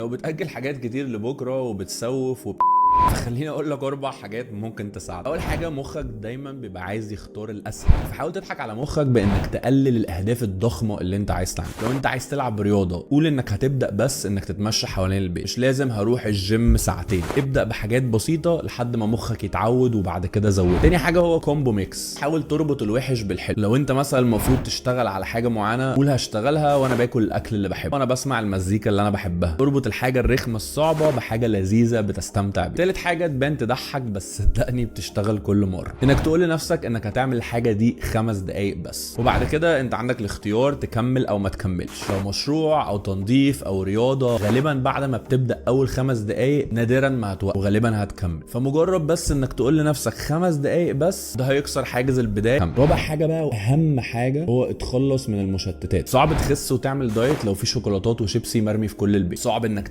لو بتأجل حاجات كتير لبكرة وبتسوف خليني اقول لك اربع حاجات ممكن تساعدك. اول حاجه، مخك دايما بيبقى عايز يختار الاسهل، فحاول تضحك على مخك بانك تقلل الاهداف الضخمة اللي انت عايز تعملها. لو انت عايز تلعب رياضه، قول انك هتبدا بس انك تتمشى حوالين البيت، مش لازم هروح الجيم ساعتين. ابدا بحاجات بسيطة لحد ما مخك يتعود وبعد كده زود. تاني حاجة هو combo mix، حاول تربط الوحش بالحلو. لو انت مثلا المفروض تشتغل على حاجة معينه، قول هشتغلها وانا باكل الاكل اللي بحبه وانا بسمع المزيكا اللي انا بحبها. اربط الحاجة الرخمه الصعبة بحاجة لذيذة بتستمتع بيها. تالت حاجة تبان تضحك بس صدقني بتشتغل كل مره، انك تقول لنفسك انك هتعمل الحاجة دي 5 دقايق بس، وبعد كده انت عندك الاختيار تكمل او ما تكملش. لو مشروع او تنظيف او رياضه، غالبا بعد ما بتبدا اول 5 دقايق نادرا ما هتوقف وغالبا هتكمل. فمجرد بس انك تقول لنفسك 5 دقايق بس، ده هيكسر حاجز البدايه. رابع حاجة بقى واهم حاجه، هو اتخلص من المشتتات. صعب تخس وتعمل دايت لو في شوكولاتات وشيبسي مرمي في كل البيت. صعب انك